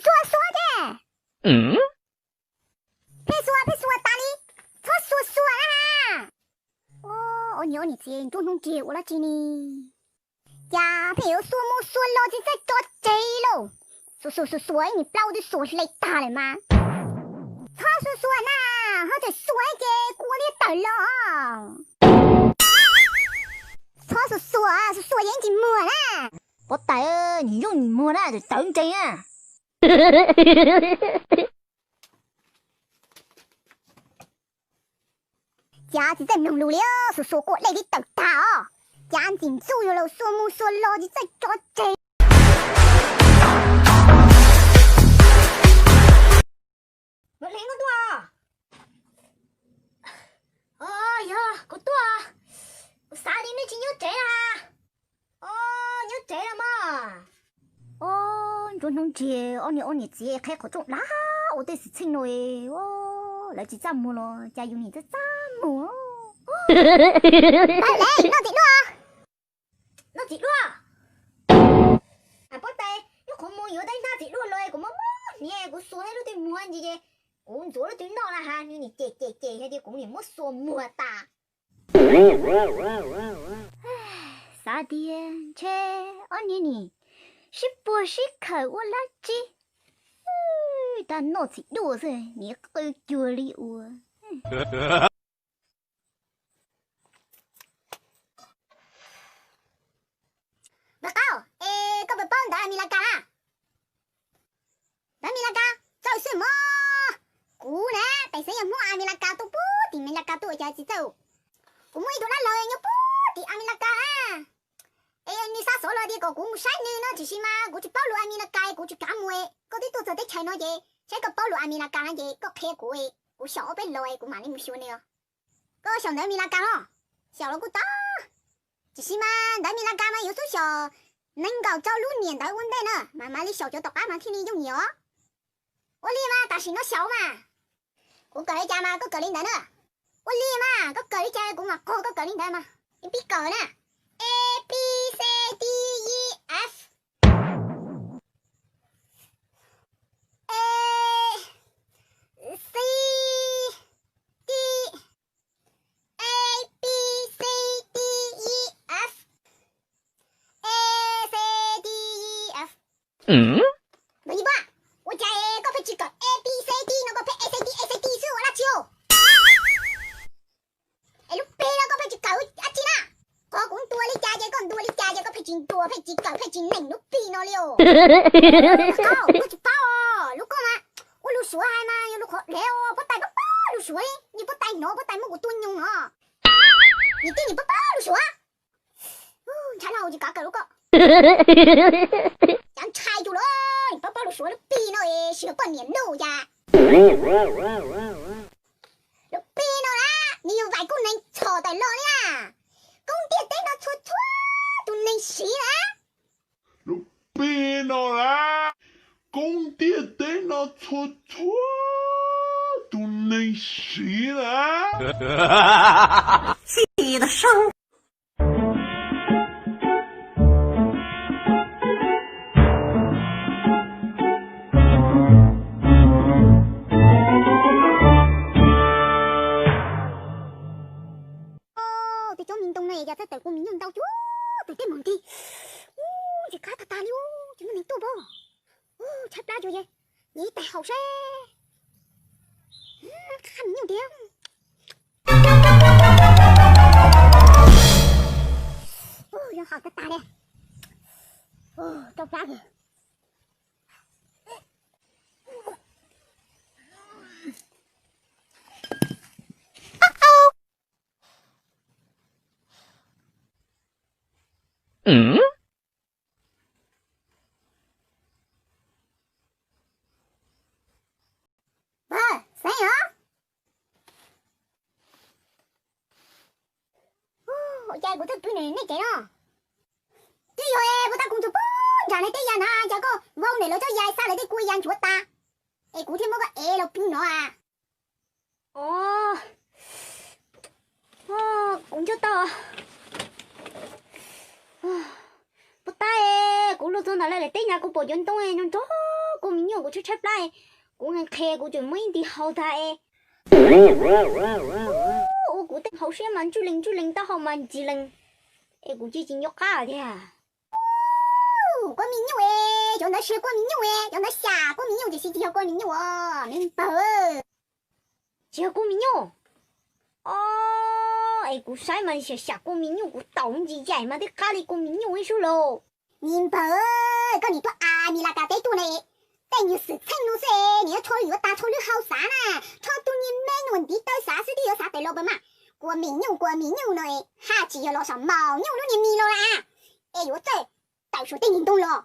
Xuas xuas ces. Pheej xuas pheej xuas tas li, txhob xuas xuas na ha. Ua niam ua niam txiv, nruab hnub nrig ua dab tsi ne? Cas pheej yuav xuas mus xuas los tsis txawj tso tseg lauj. Xuas xuas xuas xuas ib niag plaub twb xuas hle tag lawm mas. Txhob xuas xuas na, ho tseem xuas ces kuv ua liaj tawm los. Txhob xuas xuas, xuas xuas yeej tsis muag na. Pov tais, nim yooj nim muag na, tawv ntsees na. Cas tsis txawj mloog lus li, xuas xuas kuj dej tib tawm tag os. Cas ntxim ntxub yuav los xuas mus xuas los tsis txawj tso tseg. Hle koj tuaj. Yog kuv tuaj. Kuv xav li nej tsis nyob tsev na. Nyob tsev los mas. Ob, nruab hnub nrig ob niam ua niam txiv qheb qhov rooj dag ua tej xwm txheej no. Lawv tsis txaj muag los cas yus nim txaj txaj muag. Noj txiv duaj, noj txiv duaj. Pov tais, nyob qhov muag yuav tau ib hnab txiv duaj los kuv mob mob hniav, kuv xuas tau lub twg muag ntsis ces kuv ntxuav lub twg noj na ha, nws nim cem cem cem hais tias kuv nim muab xuas muag tas. Xav tias ntshe ob niag nim sib puag sib khawm ua dab tsi. Tag noj txiv duaj xwb nim qw cuag li ua. Npawg Qaub, es koj puas paub ntawv Amelikas na? Ntawv Amelikas txawj xwb mog. Kuv na, pem xeev yog Hmoob Amelikas tuaj puag tim Amelikas tuaj cas tsis txawj. Kuv muaj ib tug dab laug nyob puag tim Amelikas na. Es nws xa xov los tias kom kuv mus saib nws no, tiam sis mas kuv tsis paub lus Amelikas, kuv tsis kav mus. Koj twb tuaj txog teb chaws no ces saib koj paub lus Amelikas no ces koj qhia kuv, kuv xyaum ob peb lo kuv mam li mus xyuas nws. Koj xyaum ntawv Amelikas no? Xyaum los kuj tau, tiam sis mas ntawv Amelikas mas yuav xub xyaum nees nkaum rau lub niam ntawv ua ntej na mas mam li xyaum cov tom qab mas thiaj li yooj yim os. Ua li mas tam sim no xyaum mas. Kuv kawm li cas mas koj kawm li ntawd na. Ua li mas koj kawm li cas kuv mam qog koj kawm li ntawd mas. Pib kawm na. A, B, C, D, E, F, A, C, D, A, B, C, D, E, F, A, C, D, E, F. Ntawd ib pab, ua cas koj pheej tsis kawm A, B, C, D no, koj pheej A, C, D, A, C, D xwb ua dab tsi os? Es lub pig no koj pheej tsis kawm dab tsi na? Qhov kuv ntuas li cas ces koj ntuas li cas ces koj pheej tsis ntuas, pheej tsis kawm, pheej tsis neem lub pig no li os. Koj tsis paub os, lub koj mas ua lus Suav hais mas yog lus qhov dev os, pov tais pab pab lus Suav li, nim pov tais hnov pov tais muab kuv tua nyoos no. Nim tij nim pab pab lus Suav. Ntshai no tsis kav kawm lub koj. Cas ntshai yus lawm, nim pab pab lus Suav lub pig no es sim poj niam nuj cas. Lub pig no na, nws yog vais koob nees txhom tawm los li na. Koob ntiaj teb no txhua txhua tus neeg siv na. Lub pig no na, koob ntiaj teb no txhua txhua tus neeg siv na. Tej cov me ntoo no cas txawj tawm kuv me nyuam ntau cuag tawm tej mus nti. Ub, ntsis qab tag tag li, cov me neeg tuaj npog. Ub, tshaib plab cuag ye, nyiam ib tais haus seb. Qab me nyuam tiag. Ub, zoo haus tag tag li. Ub, tshaib plab kawg. Pog, xeeb os. Ua cas kuv twb pw nej tsev no? Twb yog puag ta kuv ntxuag pog nram nej tej ya na, cas koj vau ntawm lawv tsob ya xa lawv tej kua ya ntsuav tas, es kuv thiaj muab koj ev los pw no a. Kuv nco tau. Puag ta kuv luag txog ntawm lawv daim teb nyag kuv pom cov ntoo nco nrog kuv Kua me nyuam kuv tshaib tshaib plab, kuv nqhis nqhis kuv tseem muab ib nti haus tag es ua kuv tej hauv siab mas ntswj lees ntswj lees, taub hau mas ntxim lees, es kuv cia tsis nco qab tiag. Kua me nyuj es, cov ntawd tsis yog kua me nyuj es, cov ntawd xyam kua me nyuj tiam sis tsis yog kua me nyuj os me npawg. Tsis yog kua me nyuj? Os, es kuv saib mas xyam xyam kua me nyuj, kuv taus ntsis yaim mas twb qab li kua me nyuj ib sub lauj. Me npawg, koj nim tuaj a mi la kas teb tuaj ne, tej nyuag xwm txheej no xwb es nim yuav tsho yuav tas tsho lub hau xav na, tsho tus niag me nyuam ntiv taw xav xwb twb yuav xav pem los npawg mas. Kua me nyuj kua me nyuj no, haj tsis yog los saum maum nyuj lub niag mis los las, es yuav txawj tawm suav tej niag ntoo los.